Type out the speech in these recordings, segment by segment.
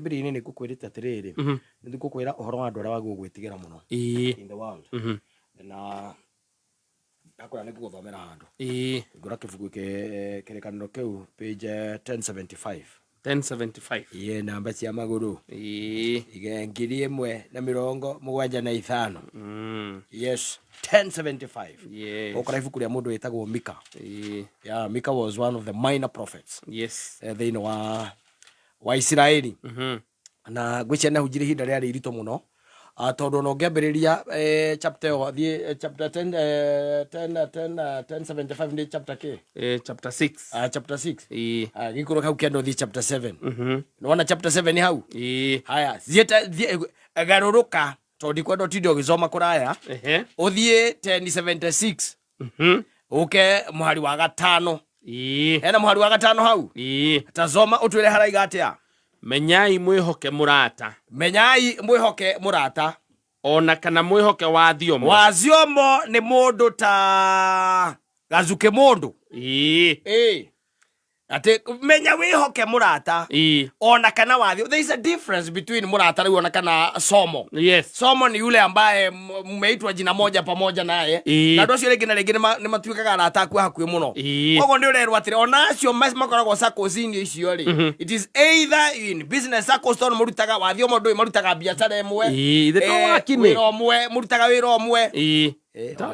Kĩambĩrĩria-inĩ nĩ ngũkwĩrĩte atĩrĩrĩ, nĩ ngũkwĩra ũhoro wa andũ arĩa wagĩrĩirwo gwĩtigĩra mũno in the world. Na ndakwĩra nĩ ngũgũthomera handũ. Hingũra kĩbuku kĩrĩkanĩro kĩu page 1075. 1075. Iye namba cia magũrũ. Ige 1075. Yes, 1075. Ũkora ibuku rĩa mũndũ wĩtagwo Mika. Yeah, Mika was one of the minor prophets. Thĩinĩ wa Isiraeli. Na ngwĩciria nĩ ahunjirie ihinda rĩarĩ iritũ mũno. Tondũ ona ũngĩambĩrĩria chapter ĩyo thiĩ chapter 10 10 10 1075 nĩ chapter kĩ? Chapter 6. Chapter 6. Gĩkũrũ hau kĩanda ũthiĩ chapter 7. Nĩwona chapter 7 hau? Haya, thiĩte thiĩ garũrũka tondũ ndikwenda ũtinde ũgĩcoma kũraya. Ũthiĩ 1076. Ũke mũhari wa gatano. Hena mũhari wa gatano hau? Tazoma ũtwĩre haraiga atĩa? Menyai mwĩhoke mũrata. Menyai mwĩhoke mũrata. Ona kana mwĩhoke wa thiomo. Wa thiomo nĩ mũndũ ta gacukĩ mũndũ. Atĩ menya wĩhoke mũrata. Ona kana wa thiomo. There is a difference between mũrata rĩu ona kana somo. Somo ni yule ambaye mmeitwa jina moja pamoja naye. Na andũ acio rĩngĩ na rĩngĩ nĩ matuĩkaga arata aku hakuhĩ mũno. Koguo nĩ ũrerwo atĩrĩ, ona acio makoragwo circles-inĩ icio rĩ, it is either in business circles tondũ mũrutaga wa thiomo ndũĩ marutaga biacara ĩmwe. Ithe to wakini. Wĩra ũmwe, mũrutaga wĩra ũmwe.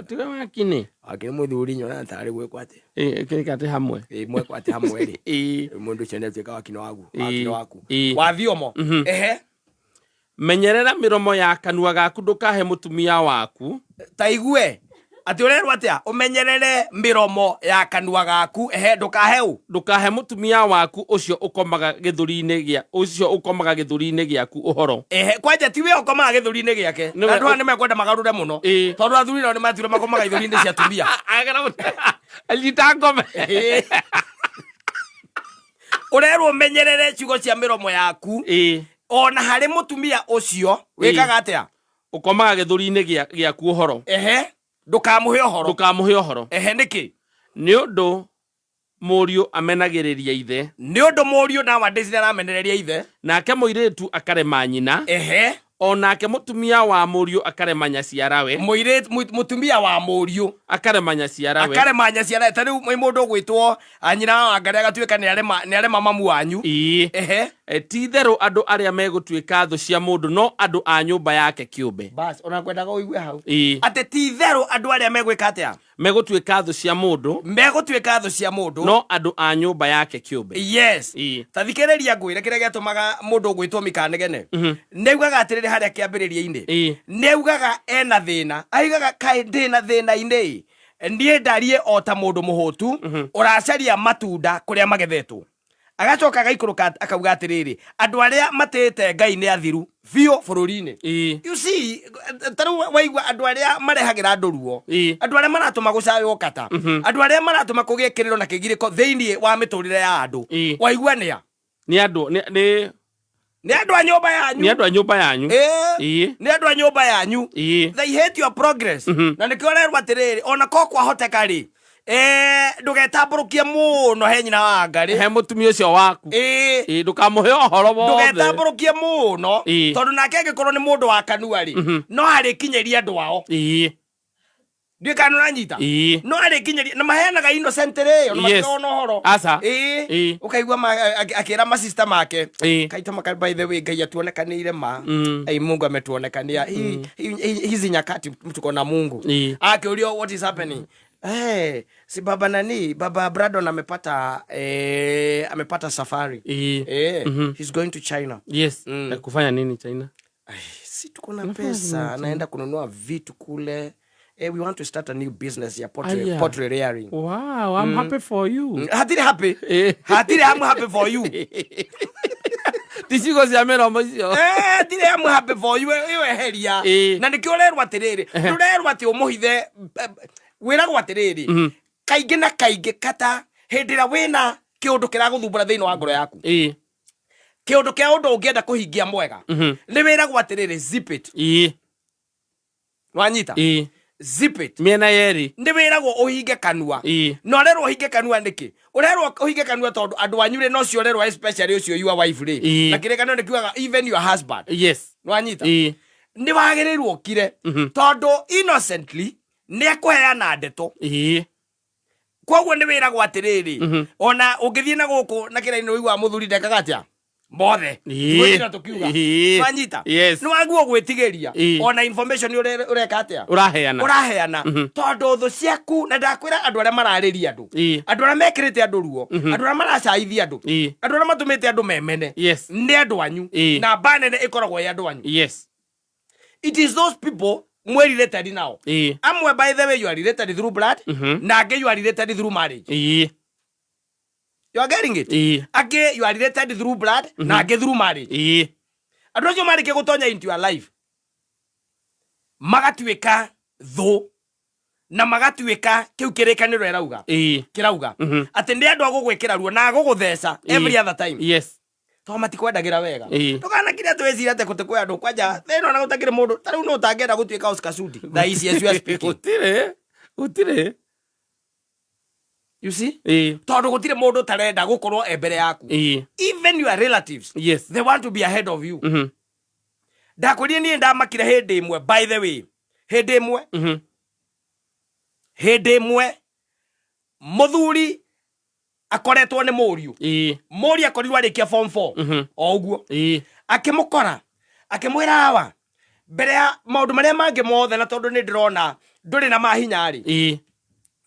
Tiwe wakini. Wakini mũthuri nyona tarĩ gwĩkwo atĩ. Kĩrĩka atĩ hamwe. Mwekwo atĩ hamwe rĩ. Mũndũ ũcio nĩ atuĩka wakini waku. Wakini waku. Wa thiomo. Menyerera mĩromo ya kanua gaku ndũkahe mũtumia waku. Ta igue atĩ ũrerwo atĩa? Ũmenyerere mĩromo ya kanua gaku, ndũkahe ũ? Ndũkahe mũtumia waku ũcio ũkomaga gĩthũri-inĩ gĩa, ũcio ũkomaga gĩthũri-inĩ gĩaku ũhoro. Kwanja ti we ũkomaga gĩthũri-inĩ gĩake. Nĩwe Andũ aya nĩmekwenda magarũre mũno. Tondũ athuri nao nĩmature makomaga ithũri-inĩ cia atumia. Agera anyita ngome. Ũrerwo ũmenyerere ciugo cia mĩromo yaku. Ona harĩ mũtumia ũcio wĩkaga atĩa? Ũkomaga gĩthũri-inĩ gĩaku ũhoro. Ndũkamũhe ũhoro. Ndũkamũhe ũhoro. Nĩkĩ? Nĩ ũndũ mũriũ amenagĩrĩria ithe. Nĩ ũndũ mũriũ nowadays nĩ aramenereria ithe. Nake mũirĩtu akarema nyina. O nake mũtumia wa mũriũ akarema nyaciarawe. Mũirĩtu, mũtumia wa mũriũ. Akarema nyaciarawe. Akarema nyaciarawe. Ta rĩu mũndũ ũgwĩtwo nyina wa Wangarĩ agatuĩka nĩ arema mamu wanyu. Ti itherũ andũ arĩa megũtuĩka thũ cia mũndũ no andũ a nyũmba yake kĩũmbe. Bas, ona ngwendaga ũigue hau. Atĩ ti itherũ andũ arĩa megwĩka atĩa? Megũtuĩka thũ cia mũndũ. Megũtuĩka thũ cia mũndũ. No andũ a nyũmba yake kĩũmbe. Yes. Ta thikĩrĩria ngwĩre kĩrĩa gĩatũmaga mũndũ ũgwĩtwo Mika Anegene. Nĩ augaga atĩrĩrĩ harĩa kĩambĩrĩria-inĩ. Nĩ augaga ena thĩna. Augaga kaĩ ndĩna thĩna-inĩ. Niĩ ndariĩ o ta mũndũ mũhũtu, ũracaria matunda kũrĩa magethetwo. Agacoka agaikũrũka akauga atĩrĩrĩ, andũ arĩa matĩĩte Ngai nĩ athiru biũ bũrũri-inĩ. You see, ta rĩu waigua andũ arĩa marehagĩra andũ ruo, andũ arĩa maratũma gũcaywo kata, andũ arĩa maratũma kũgĩe kĩrĩro na kĩgirĩko thĩinĩ wa mĩtũrĩre ya andũ. Waigua nĩ a? Nĩ andũ, nĩ, nĩ Nĩ andũ a nyũmba yanyu. Nĩ andũ a nyũmba yanyu. Nĩ andũ a nyũmba yanyu. They hate your progress. Na nĩkĩo ũrerwo atĩrĩrĩ, ona ko kwahoteka rĩ, ndũgetambũrũkie mũno he nyina wa Ngarĩ. He mũtumia ũcio waku. Ndũkamũhe ũhoro wothe. Ndũgetambũrũkie mũno, tondũ nake angĩkorwo nĩ mũndũ wa kanua rĩ, no arĩkinyĩria andũ ao. Ndiũĩ kana nĩũranyita? No arĩkinyĩria, na maheanaga innocent rĩ, ona matirona na ũhoro. Aca. Ũkaigua akĩra masista make. Kaita maka, by the way, Ngai atuonekanĩire ma. Ai, Mungu ametuonekania. Hizi nyakati tuko na Mungu. Akĩũrio what is happening? Si baba nani, baba Brandon amepata safari. He's going to China. Yes. Na kufanya nini China? Ai, si tuko na pesa, anaenda kununua vitu kule. We want to start a new business ya poultry rearing. Wow, I'm happy for you. Hatirĩ happy. Hatirĩ, I'm happy for you. Ti ciugo cia mĩromo icio. Hatirĩ, I'm happy for you. Ĩyo eheria. Na nĩkĩo ũrerwo atĩrĩrĩ, ndũrerwo atĩ ũmũhithe, wĩragwo atĩrĩrĩ, kaingĩ na kaingĩ kata hĩndĩ ĩrĩa wĩna kĩũndũ kĩragũthumbũra thĩinĩ wa ngoro yaku. Kĩũndũ kĩa ũndũ ũngĩenda kũhingia mwega. Nĩ wĩragwo atĩrĩrĩ, zip it. Wanyita? Zip it. Mĩena yerĩ. Nĩ wĩragwo ũhinge kanua. Na ũrerwo ũhinge kanua nĩkĩ? Ũrerwo ũhinge kanua tondũ andũ anyu rĩ, nocio ũrerwo especially ũcio your wife rĩ. Na kĩrĩkanĩro nĩ kiugaga even your husband. Nĩwanyita? Nĩ wagĩrĩirwo ũkire tondũ innocently nĩ ekũheana ndeto. Koguo nĩ wĩragwo atĩrĩrĩ, ona ũngĩthiĩ na gũkũ na kĩrainĩ ũiguaga mũthuri ndekaga atĩa? Mothe. Twĩkira tũkiuga. Wanyita? Yes. Nĩ wagwo gwĩtigĩria. Ona information ũreka atĩa? Ũraheana. Ũraheana. Tondũ thũ ciaku, na ndakwĩra andũ arĩa mararĩria andũ. Andũ arĩa mekĩrĩte andũ ruo. Andũ arĩa maracaithia andũ. Andũ arĩa matũmĩte andũ memene. Nĩ andũ anyu. Na mba nene ĩkoragwo ĩ andũ anyu. It is those people mwĩ related nao. Amwe, by the way, you are related through blood. Na angĩ you are related through marriage. You are getting it? Angĩ you are related through blood na angĩ through marriage. Andũ acio marĩkia gũtonya into your life magatuĩka thũ na magatuĩka kĩu kĩrĩkanĩro ĩrauga kĩrauga atĩ nĩ andũ a gũgwĩkĩra ruo na agũgũtheca every other time. Tondũ matikwendagĩra wega. Ndũkanakire atĩ wĩcire atĩ gũtĩ kwĩ andũ kwanja thĩna ona gũtakĩrĩ mũndũ ta rĩu no ũtangĩenda gũtuĩka Oscar Sudi thaa ici as you are speaking. Gũtirĩ. Gũtirĩ. You see? Tondũ gũtirĩ mũndũ ũtarenda gũkorwo e mbere yaku. Even your relatives, they want to be ahead of you. Ndakwĩrire niĩ ndamakire hĩndĩ ĩmwe, by the way, hĩndĩ ĩmwe, hĩndĩ ĩmwe mũthuri akoretwo nĩ mũriũ. Mũriũ akorirwo arĩkia form 4. O ũguo akĩmũkora akĩmwĩra, awa, mbere ya maũndũ marĩa mangĩ mothe, na tondũ nĩ ndĩrona ndũrĩ na mahinya rĩ,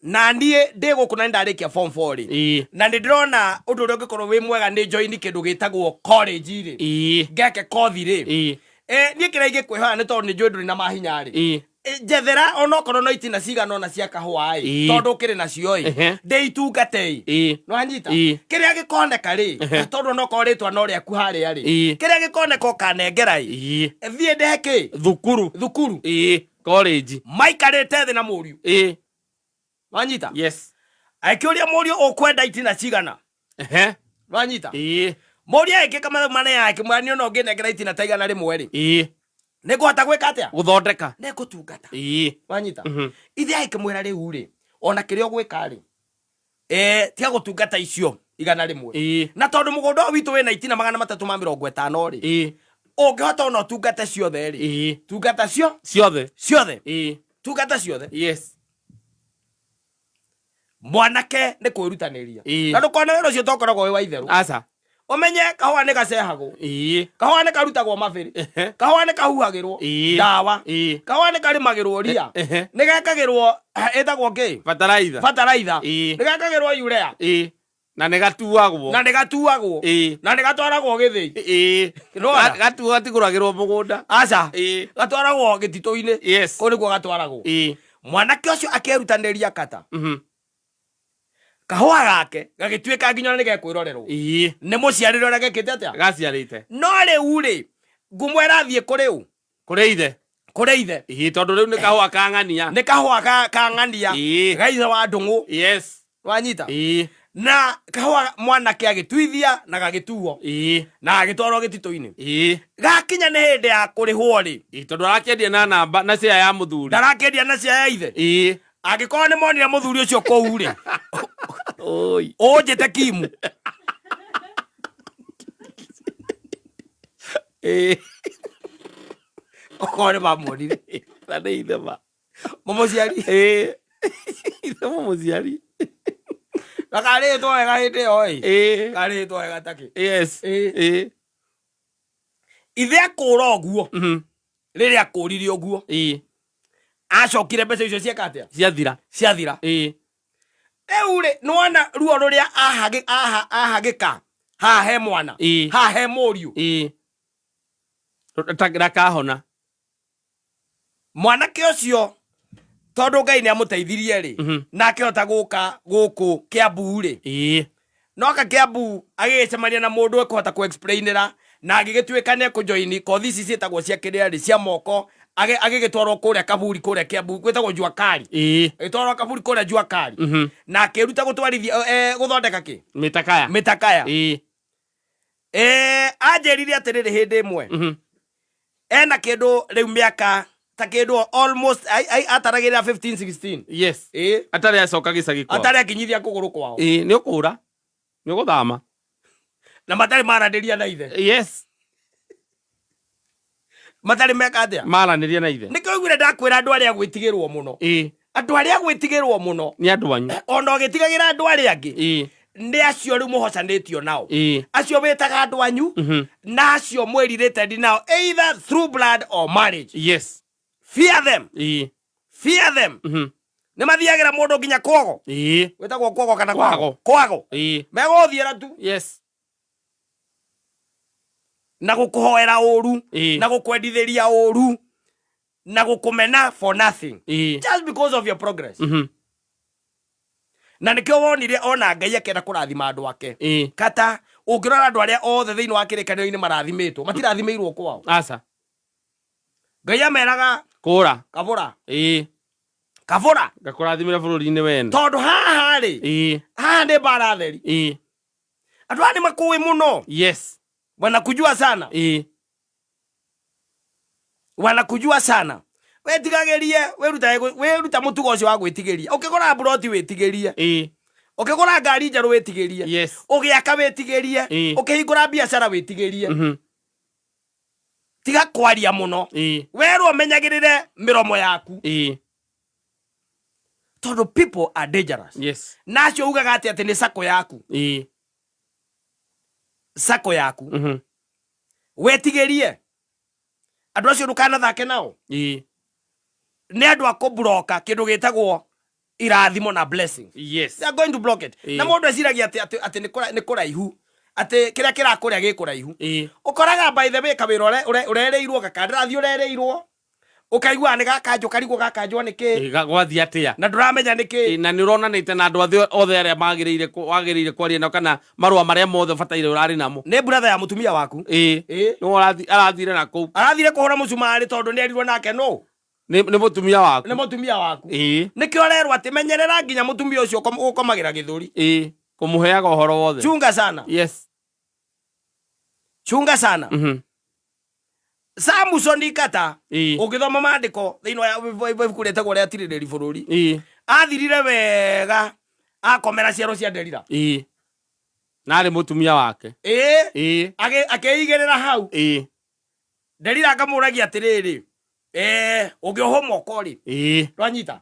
na niĩ ndĩ gũkũ na nĩ ndarĩkia form 4 rĩ, na nĩ ndĩrona ũndũ ũrĩa ũngĩkorwo wĩ mwega nĩ join kĩndũ gĩtagwo college rĩ, ngeke kothi rĩ. Niĩ kĩrĩa ingĩkwĩhoya nĩ tondũ nĩ njũĩ ndũrĩ na mahinya rĩ, njethera onokorwo no itina cigana ona cia kahũa ĩ, tondũ ũkĩrĩ nacio ĩ, ndĩ itungate ĩ. Nĩwanyita? Kĩrĩa gĩkoneka rĩ, tondũ onokorwo rĩtwa no rĩaku harĩa rĩ, kĩrĩa gĩkoneka ũkanengera ĩ, thiĩ ndehe kĩ? Thukuru. Thukuru. College. Maikarĩte thĩ na mũriũ. Wanyita? Yes. Akĩũria mũriũ, ũkwenda itina cigana? Wanyita? Mũriũ agĩkĩka mathabu manene, akĩmwĩra, niĩ ona ũngĩnengera itina ta 100 rĩ, nĩ ngũhota gwĩka atĩa? Gũthondeka. Nĩ ngũtungata. Wanyita? Ithe agĩkĩmwĩra, rĩu rĩ, ona kĩrĩa ũgwĩka rĩ, tiga gũtungata icio 100, na tondũ mũgũnda ũyũ witũ wĩna itina 350 rĩ, ũngĩhota ona ũtungate ciothe rĩ, tungata cio Ciothe. Ciothe. Tungata ciothe. Mwanake nĩ kwĩrutanĩria. Na ndũkone wĩra ũcio tokoragwo wĩ wa itherũ. Aca. Ũmenye kahũa nĩ gacehagwo, kahũa nĩ karutagwo mabĩrĩ, kahũa nĩ kahuhagĩrwo ndawa, kahũa nĩ karĩmagĩrwo ria, nĩ gekagĩrwo ĩtagwo kĩ? Bataraitha. Bataraitha. Nĩ gekagĩrwo urea. Na nĩ gatuagwo. Na nĩ gatuagwo. Na nĩ gatwaragwo gĩthĩi. Nĩwona? Gatuo gatigũragĩrwo mũgũnda. Aca. Gatwaragwo gĩtitũ-inĩ. Kũu nĩkuo gatwaragwo. Mwanake ũcio akerutanĩria kata kahũa gake gagĩtuĩka nginya ona nĩ gekwĩrorerwo nĩ mũciarĩre ũrĩa gekĩte atĩa? Gaciarĩte. No rĩu rĩ, ngũmwĩra athiĩ kũrĩ ũ? Kũrĩ ithe. Kũrĩ ithe. Tondũ rĩu nĩ kahũa ka ng'ania. Nĩ kahũa ka ng'ania ga ithe wa ndũng'ũ. Wanyita? Na kahũa mwanake agĩtuithia na gagĩtuo na agĩtwarwo gĩtitũ-inĩ. Gakinya nĩ hĩndĩ ya kũrĩhwo rĩ, Tondũ arakĩendia na namba na share ya mũthuri. Ndarakĩendia na cia ya ithe. Angĩkorwo nĩ monire mũthuri ũcio kũu rĩ, Oi. Ũnjĩte kimu. Okorwo nĩ mamuonire. Na nĩ ithe ma. Mũmũciari. Ithe mũmũciari. Na karĩtwo wega hĩndĩ ĩyo ĩ. Karĩtwo wega takĩ. Ithe akũra ũguo, rĩrĩa akũrire ũguo, acokire mbeca icio cieka atĩa? Ciathira. Ciathira. Rĩu rĩ, nĩwona ruo rũrĩa ahagĩka haha he mwana, haha he mũriũ. Ndakahona. Mwanake ũcio, tondũ Ngai nĩ amũteithirie rĩ, na akĩhota gũka gũkũ Kiambu rĩ, noka Kiambu agĩgĩcemania na mũndũ ekũhota kũ-explainĩra na agĩgĩtuĩka nĩ ekũjoini kothi ici ciĩtagwo cia kĩrĩa rĩ, cia moko, agĩgĩtwarwo kũrĩa kaburi kũrĩa Kiambu gwĩtagwo Jua Kali. Agĩtwarwo kaburi kũrĩa Jua Kali na akĩruta gũtwarithia, gũthondeka kĩ? Mĩtakaya. Mĩtakaya. Anjĩrire atĩrĩrĩ, hĩndĩ ĩmwe ena kĩndũ rĩu mĩaka Ta kĩndũ almost ataragĩrĩra 15 16. Yes. Ĩĩ. Atarĩ acoka gĩcagi kwao. Atarĩ akinyithia kũgũrũ kwao. Ĩĩ, nĩ ũkũra, nĩ ũgũthama. Na matarĩ maranĩria na ithe. Yes. Matarĩ meka atĩa? Maranĩria na ithe. Nĩkĩo ũiguire ndakwĩra andũ arĩa gwĩtigĩrwo mũno. Andũ arĩa gwĩtigĩrwo mũno. Nĩ andũ anyu. Ona ũgĩtigagĩra andũ arĩa angĩ. Nĩ acio rĩu mũhocanĩtio nao. Acio wĩtaga andũ anyu. Na acio mwĩrirĩte nao either through blood or marriage. Yes. Fear them. Fear them. Nĩ mathiagĩra mũndũ nginya kwogo. Wĩtagwo kwogo kana kwago? Kwago. Kwago. Megũthiĩra tu. Yes. Na gũkũhoera ũru. Na gũkwendithĩria ũru. Na gũkũmena for nothing. Just because of your progress. Na nĩkĩo wonire ona Ngai akĩenda kũrathima andũ ake. Kata ũngĩrora andũ arĩa othe thĩinĩ wa kĩrĩkanĩro-inĩ marathimĩtwo, matirathimĩirwo kwao. Aca. Ngai ameraga kũra. Kabũra. Kabũra. Ngakũrathimĩra bũrũri-inĩ wene. Tondũ haha rĩ, haha nĩ mbara theri. Andũ aya nĩ makũĩ mũno. Yes. Wanakujua sana. Wanakujua sana. Wĩtigagĩrie, wĩrutage wĩruta mũtugo ũcio wa gwĩtigĩria. Ũkĩgũra mburoti wĩtigĩrie. Ũkĩgũra ngari njerũ wĩtigĩrie. Yes. Ũgĩaka wĩtigĩrie. Ũkĩhingũra biacara wĩtigĩrie. Tiga kwaria mũno. Werwo menyagĩrĩre mĩromo yaku. Tondũ people are dangerous. Yes. Na acio ugaga atĩ atĩ nĩ sacco yaku. Sacco yaku. Wetigĩrie. Andũ acio ndũkanathake nao. Nĩ andũ a kũbloka kĩndũ gĩtagwo irathimo na blessings. Yes. They are going to block it. Na mũndũ eciragia atĩ atĩ atĩ nĩ kũraihu. Atĩ kĩrĩa kĩrakũrĩa gĩ kũraihu. Ũkoraga by the way kawĩra ũrerĩirwo gakandarathi ũrerĩirwo. Ũkaigua nĩ gakanjwo karigwo gakanjwo nĩ kĩ. Gwathiĩ atĩa? Na ndũramenya nĩ kĩ. Na nĩ ũronanĩte na andũ othe arĩa wagĩrĩire kwaria nao kana marũa marĩa mothe ũbataire ũrarĩ namo. Nĩ brother ya mũtumia waku. Nĩwe arathire na kũu. Arathire kũhũra mũcumarĩ tondũ nĩ erirwo nake nũ? Nĩ mũtumia waku. Nĩ mũtumia waku. Nĩkĩo ũrerwo atĩ menyerera nginya mũtumia ũcio ũkomagĩra gĩthũri. Kũmũheaga ũhoro wothe. Chunga sana. Yes. Chunga sana. Samson Kata ũngĩthoma maandĩko thĩinĩ wa ibuku rĩtagwo rĩa Tirĩrĩri bũrũri. Athirire wega akomera ciaro cia Delila. Na arĩ mũtumia wake. Akĩigĩrĩra hau. Delila akamũragia atĩrĩrĩ, ũngĩohwo moko rĩ. Ndwanyita?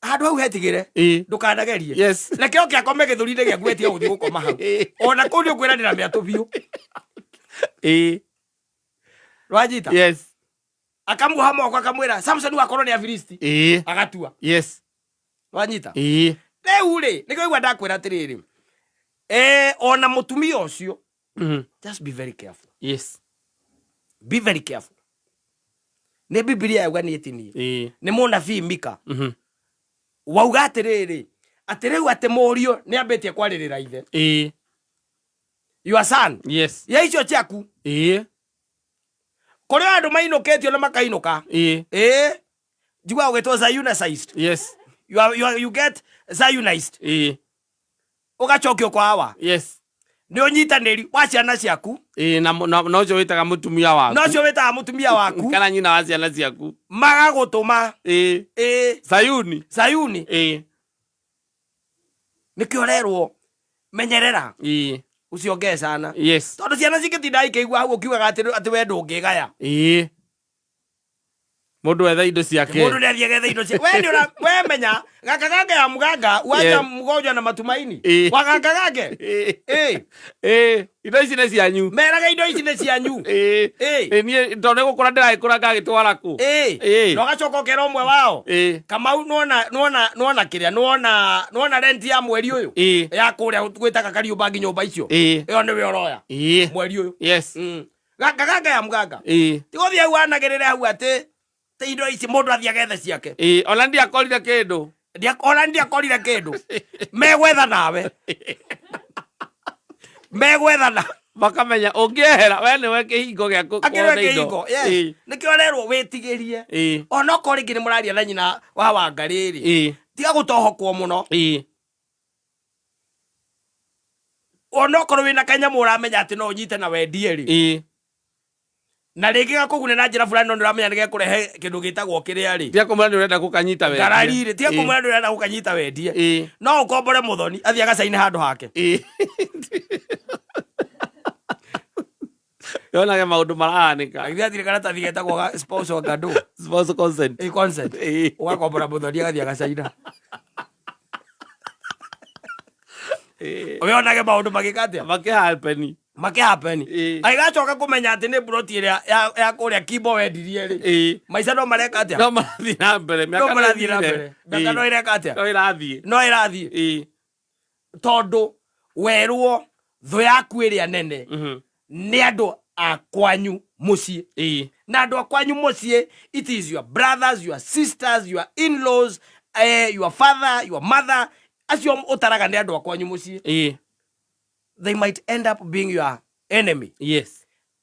Handũ hau hetigĩre. Ndũkanagerie. Yes. Reke oke akome gĩthũri-inĩ gĩaku etige gũthiĩ gũkoma hau. Ona kũu nĩ ũkwĩranĩra mĩatũ biũ. Ndwanyita? Yes. Akamuoha moko akamwĩra Samson wakorwo nĩ Afilisti. Agatua. Yes. Ndwanyita? Rĩu rĩ, nĩkĩo igua ndakwĩra atĩrĩrĩ. Ona mũtumia ũcio. Just be very careful. Yes. Be very careful. Nĩ Biblia yauga nĩ ĩtinie. Nĩ mũnabii Mika. Wauga atĩrĩrĩ, atĩ rĩu atĩ mũriũ nĩ ambĩtie kwarĩrĩra ithe. Your son. Yes. Ya icio ciaku. Kũrĩ andũ mainũkĩtio na makainũka. Njiguaga ũgĩtwo Zionized. Yes. You are, you are, you get Zionized. Ũgacokio kwa awa. Yes. Nĩ ũnyitanĩri wa ciana ciaku. Na na ũcio wĩtaga mũtumia waku. Na ũcio wĩtaga mũtumia waku. Kana nyina wa ciana ciaku. Magagũtũma. Sayuni. Sayuni. Nĩkĩo ũrerwo menyerera. Usiongee sana. Yes. Tondũ ciana cingĩtinda ikĩigua hau ũkiugaga atĩ we ndũngĩgaya. Mũndũ etha indo ciake. Mũndũ nĩ athiĩ agetha indo ciake. We nĩ ũra, we menya, gaka gake ya mganga, wacha mgonjwa na matumaini. Wa gaka gake. Indo ici nĩ cianyu. Meraga indo ici nĩ cianyu. Niĩ tondũ nĩ gũkũra ndĩragĩkũra ngagĩtwara kũ? Na ũgacoka ũkera ũmwe wao. Kamau nĩwona kĩrĩa, nĩwona rent ya mweri ũyũ? Ya kũrĩa gwĩtaga Kariũmbangi nyũmba icio? Ĩyo nĩwe ũroya. Mweri ũyũ. Yes. Gaka gaka ya mganga. Ti gũthiĩ hau anagĩrĩre hau atĩ ti indo ici mũndũ athiĩ agethe ciake. Ona ndiakorire kĩndũ. Ona ndiakorire kĩndũ. Megwetha nawe. Megwetha na. Makamenya ũngĩehera we nĩwe kĩhingo gĩa Akĩrĩ kuona indo. kĩhingo, yes. Nĩkĩo ũrerwo wĩtigĩrie. Ona okorwo rĩngĩ nĩ mũraria na nyina wa Wangarĩ rĩ. Tiga gũtohokwo mũno. Ona okorwo wĩna kanyamũ ũramenya atĩ no ũnyite na wendie rĩ. Na rĩngĩ gakũgune na njĩra fulani, no nĩ ũramenya nĩ gekũrehe kĩndũ gĩtagwo kĩrĩa rĩ. Tiga kũmwĩra nĩ ũrenda gũkanyita wendie. Ngarari rĩ, tiga kũmwĩra nĩ ũrenda gũkanyita wendie. No ũkombore mũthoni athiĩ agacaine handũ hake. Yonage maũndũ marahanĩka. Agĩthiĩ athire karatathi getagwo ga spousal gado. Spousal consent. Ĩ, consent. Ũgakombora mũthoni agathiĩ agacaina. Wĩonage maũndũ magĩka atĩa? Makĩhappen. Makĩhappen. Agĩgacoka kũmenya atĩ nĩ mburoti ĩrĩa ya kũrĩa Kimbo wendirie rĩ. Maica no mareka atĩa? No marathiĩ na mbere. No Mĩaka no marathiĩ na ĩthire. mbere. Mĩaka no ĩreka atĩa? No ĩrathiĩ. No ĩrathiĩ. Tondũ werwo thũ yaku ĩrĩa nene nĩ andũ a kwanyu mũciĩ. Na andũ a kwanyu mũciĩ, it is your brothers, your sisters, your in-laws, your father, your mother, acio ũtaraga nĩ andũ a kwanyu mũciĩ. They might end up being your enemy.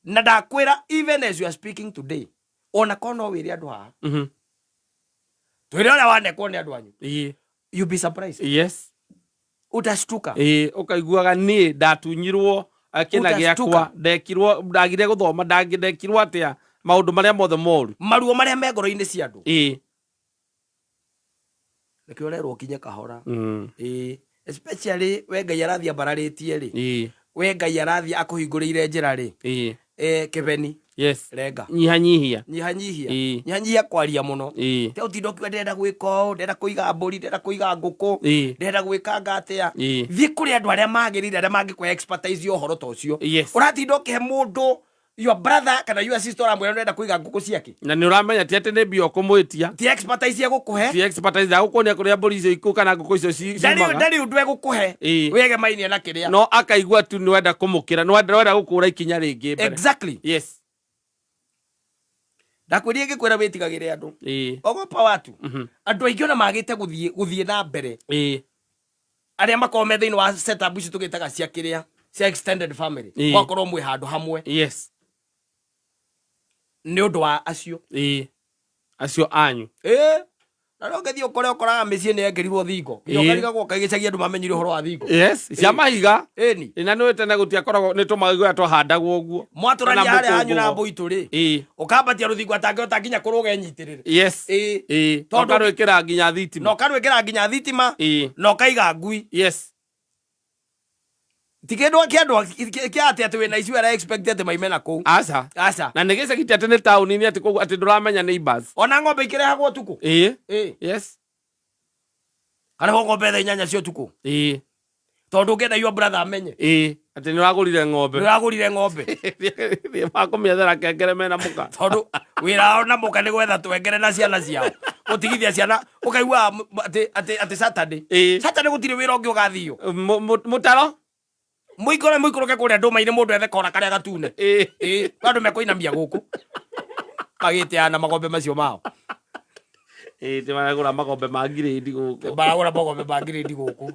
Na ndakwĩra, even as you are speaking today, ona korwo no wĩre andũ haha, twĩre ũrĩa wanekwo nĩ andũ anyu, you be surprised. Utashtuka. Ĩĩ, ũkaiguaga niĩ ndatunyirwo kĩna Utashtuka. gĩakwa, ndekirwo, ndagire gũthoma, ndekirwo atĩa, maũndũ marĩa mothe moru. Maruo marĩa me ngoro-inĩ cia andũ. Nĩkĩo ũrerwo ũkinye kahora. Ĩĩ, especially we Ngai arathiĩ ambararĩtie rĩ. We Ngai arathiĩ akũhingũrĩire njĩra rĩ. Kĩbeni. Renga. Nyihanyihia. Nyihanyihia. Nyihanyihia kwaria mũno. Te ũtinda ũkiuga ndĩrenda gwĩka ũũ, ndĩrenda kũiga mbũri, ndĩrenda kũiga ngũkũ, ndĩrenda gwĩka anga atĩa. Thiĩ kũrĩ andũ arĩa magĩrĩire, arĩa mangĩkũhe expertise ya ũhoro ta ũcio. Ũratinda ũkĩhe mũndũ your brother kana your sister, ũramwĩra ndĩrenda kũiga ngũkũ ciake. Na nĩ ũramenya ti atĩ nĩ mbia ũkũmwĩtia. Ti expertise ya gũkũhe. Ti expertise ya gũkuonia kũrĩa mbũri icio ikũ kana ngũkũ icio ciumaga. Ndarĩ ũndũ egũkũhe. Wĩgemainie na kĩrĩa. No akaigua tu nĩ wenda kũmũkĩra, nĩ wenda gũkũra ikinya rĩngĩ mbere. Exactly. Ndakwĩrire ngĩkwĩra wĩtigagĩre andũ. Ogopa watu. Andũ aingĩ ona magĩte gũthiĩ na mbere. Arĩa makoragwo me thĩinĩ wa setup ici tũgĩtaga cia kĩrĩa, cia extended family. Mũgakorwo mwĩ handũ hamwe. Nĩ ũndũ wa acio. Acio anyu. Na no ũngĩthiĩ ũkore ũkoraga mĩciĩ nĩ yekĩrirwo thingo. Nginya ũkarigagwo kaĩ gĩcagi andũ mamenyire ũhoro wa thingo. Cia mahiga. Ĩni. Na nĩ tene gũtiakoragwo nĩ tũmahiga twahandagwo ũguo. Mwatũrania Kana harĩa hanyu na mũkũngũgo. mbũitũ rĩ. Ũkambatia rũthingo atangĩhota nginya kũrũga enyitĩrĩre. Tondũ Ũkarwĩkĩra nginya thitima. Na ũkarwĩkĩra nginya thitima. Na ũkaiga ngui. Ti kĩndũ kĩa andũ kĩa atĩ atĩ wĩna icio ara expect atĩ maime na kũu. Aca. Aca. Na nĩ gĩcagi ti atĩ nĩ taũni-inĩ atĩ koguo atĩ ndũramenya neighbors. Ona ng'ombe ikĩrehagwo ũtukũ. Karehwo ng'ombe thaa 8 cia ũtukũ. Tondũ ũngĩenda your brother amenye. Atĩ nĩ ũragũrire ng'ombe. Nĩ ũragũrire ng'ombe. Thiĩ makũmĩethera kengere mena mũka. Tondũ wĩra wao na mũka nĩ gwetha twengere na ciana ciao. Gũtigithia ciana ũkaigua atĩ Saturday. Saturday gũtirĩ wĩra ũngĩ ũgathio. Mũtaro? Mũikũre mũikũrũke kũrĩa ndũma-inĩ mũndũ ethe kora karĩa gatune. Andũ mekũinamia gũkũ. Magĩteana magombe macio mao. Ti maragũra magombe ma ngirĩndi gũkũ. Maragũra magombe ma ngirĩndi gũkũ.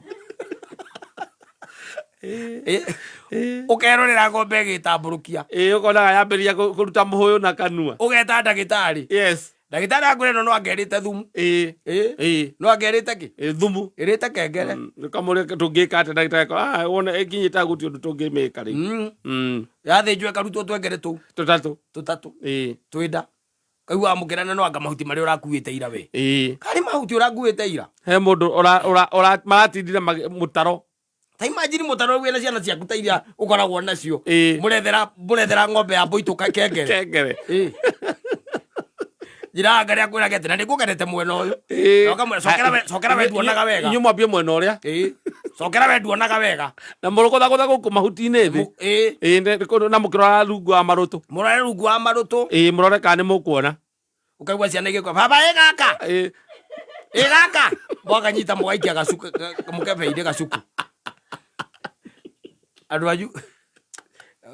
Ũkerorera ng'ombe ĩgĩtambũrũkia. Ũkonaga yambĩrĩria kũruta mũhũyũ na kanua. Ũgeta ndagĩtarĩ. Ndagĩtarĩ akwĩra ĩno no angerĩte thumu. No angerĩte kĩ? Thumu. Ĩrĩte kengere. Ũkamũria tũngĩka atĩa, ndagĩtarĩ akoiga, wone ĩkinyĩte hau gũtirĩ ũndũ tũngĩmĩka rĩu. Yathĩnjwo ĩkarutwo twengere tũu. Tũtatũ. Tũtatũ. Twĩ nda. Kaiguaga mũkĩrana no anga mahuti marĩa ũrakuĩte ira we. Karĩ mahuti ũrakuĩte ira. He mũndũ maratindire mũtaro. Ta imagine mũtaro wĩna ciana ciaku ta iria ũkoragwo nacio. Mũrethera ng'ombe ya mbũitũ kengere. Kengere. Njĩra anga rĩa kwĩra gete na nĩngũgerete mwena ũyũ. Na ũkamwĩra, cokera we, cokera we nduonaga wega. Inyuĩ mwambie mwena ũrĩa. Cokera we nduonaga wega. Na mũrũgũthagũtha gũkũ mahuti-inĩ thĩ. Na mũkĩrora rungu wa marũtũ. Mũrore rungu wa marũtũ. Mũrore kana nĩ mũkuona. Ũkaigua ciana igĩkua, baba ĩ gaka. Ĩ gaka. Mwakanyita mũgaikia gacuku, mũkebe-inĩ gacuku. Andũ anyu.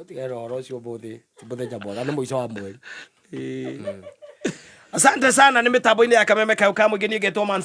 Ũtigane na ũhoro ũcio ũmũthĩ, ti mũthenya mwega, nĩ mũico wa mweri. Asante sana, nĩ mĩtambo-inĩ ya Kameme Kayũ ka Mũingĩ, niĩ ngetwo Man